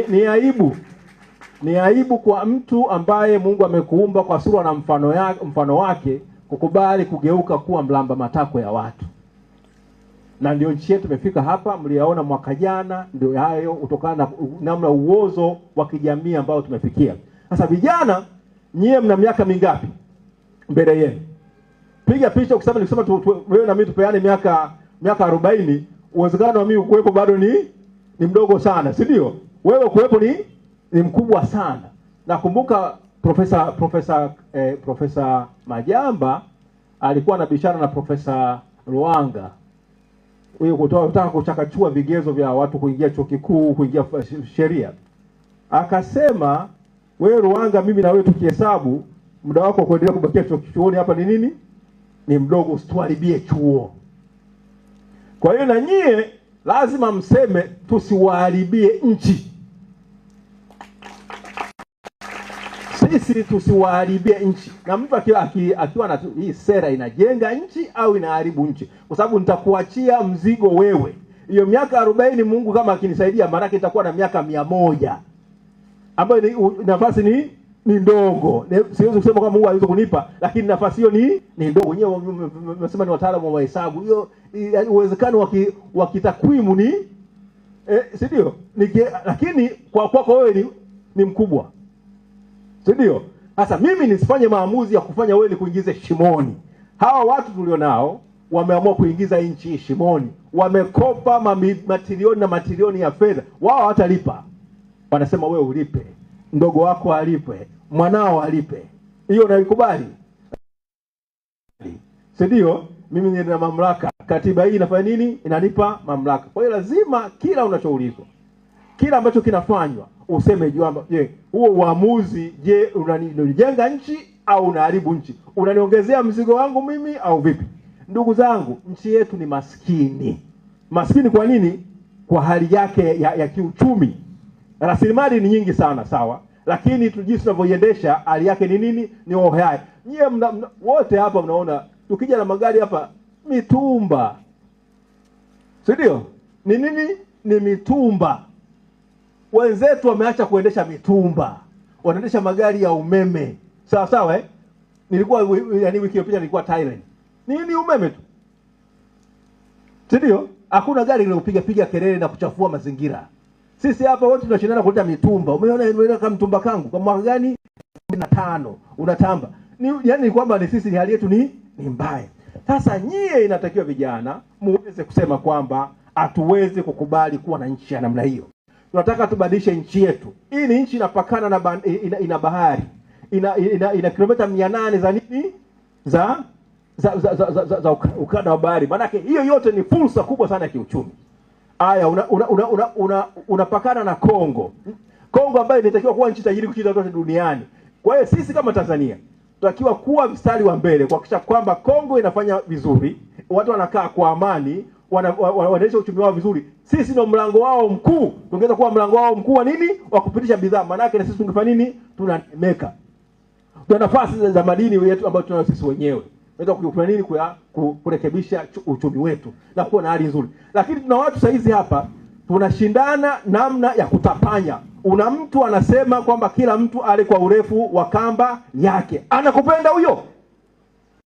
Ni aibu. Ni aibu kwa mtu ambaye Mungu amekuumba kwa sura na mfano wake kukubali kugeuka kuwa mlamba matako ya watu. Na ndio nchi yetu imefika hapa, mliyaona mwaka jana, ndio hayo kutokana na namna uozo wa kijamii ambao tumefikia. Sasa vijana, nyie mna miaka mingapi mbele yenu? Piga picha ukisema nikisema wewe na mimi tupeane miaka 40, uwezekano wa mimi kuwepo bado ni mdogo sana, si ndio? Wewe kuwepo ni mkubwa sana. Nakumbuka Profesa Majamba alikuwa anabishana na Profesa Ruanga. Huyo kutaka kuchakachua vigezo vya watu kuingia chuo kikuu, kuingia sheria. Akasema, wewe Ruanga, mimi na wewe tukihesabu muda wako kuendelea kubakia chuoni hapa ni nini? Ni mdogo, usituharibie chuo. Kwa hiyo na nyie lazima mseme tusiwaharibie nchi. Sisi tusiwaharibie nchi. Na mtu akiwa na hii sera inajenga nchi au inaharibu nchi, kwa sababu nitakuachia mzigo wewe. Hiyo miaka 40 Mungu kama akinisaidia, maana nitakuwa na miaka 100 ambayo nafasi ni ndogo. Siwezi kusema kama Mungu aliweza kunipa, lakini nafasi hiyo ni ndogo. Wenyewe wamesema ni wataalamu wa hesabu. Hiyo uwezekano wa kitakwimu ni si ndio? Lakini kwa kwako wewe ni mkubwa. Si ndio? Sasa mimi nisifanye maamuzi ya kufanya wewe nikuingize shimoni. Hawa watu tulionao wameamua kuingiza nchi shimoni. Wamekopa matilioni na matilioni ya fedha. Wao hawatalipa. Wanasema wewe ulipe, mdogo wako alipe, mwanao alipe. Hiyo unaikubali? Si ndio? Mimi nina mamlaka. Katiba hii inafanya nini? Inanipa mamlaka. Kwa hiyo lazima kila unachoulizwa, kila ambacho kinafanywa, useme kwamba je, huo uamuzi, je, unanijenga nchi au unaharibu nchi? Unaniongezea mzigo wangu mimi au vipi? Ndugu zangu, nchi yetu ni maskini. Maskini kwa nini? Kwa hali yake ya kiuchumi. Rasilimali ni nyingi sana, sawa, lakini jinsi tunavyoiendesha hali yake ni nini? Ni ohai. Nyie wote hapa mnaona tukija na magari hapa mitumba. Si ndio? Ni nini? Ni mitumba. Wenzetu wameacha kuendesha mitumba, wanaendesha magari ya umeme. Sawa sawa, eh? Nilikuwa yani wiki iliyopita nilikuwa Thailand. Ni umeme tu. Si ndio? Hakuna gari linalopiga piga kelele na kuchafua mazingira. Sisi hapa wote tunashindana kuleta mitumba. Umeona kama mtumba kangu kwa mwaka gani? 5 unatamba. Ni yani kwamba ni sisi hali yetu ni mbaya. Sasa nyie inatakiwa vijana muweze kusema kwamba hatuwezi kukubali kuwa na nchi ya namna hiyo. Tunataka tubadilishe nchi yetu. Hii ni nchi inapakana na ina bahari. Ina kilomita 800 za nini? Za ukanda wa bahari. Maana hiyo yote ni fursa kubwa sana ya kiuchumi. Aya, unapakana na Kongo. Kongo ambayo inatakiwa kuwa nchi tajiri kushinda zote duniani. Kwa hiyo sisi kama Tanzania tutakiwa kuwa mstari wa mbele kuhakikisha kwamba Kongo inafanya vizuri, watu wanakaa kwa amani, wanaendesha uchumi wao vizuri. Sisi ndio mlango wao mkuu. Tungeweza kuwa mlango wao mkuu wa nini? Wa kupitisha bidhaa. Maana yake na sisi tungefanya nini? Tunanemeka. Tuna nafasi za madini yetu ambayo tunayo sisi wenyewe. Tunaweza kufanya nini? Kurekebisha uchumi wetu na kuwa na hali nzuri. Lakini tuna watu saizi hapa tunashindana namna ya kutapanya. Una mtu anasema kwamba kila mtu ale kwa urefu wa kamba yake. Anakupenda huyo?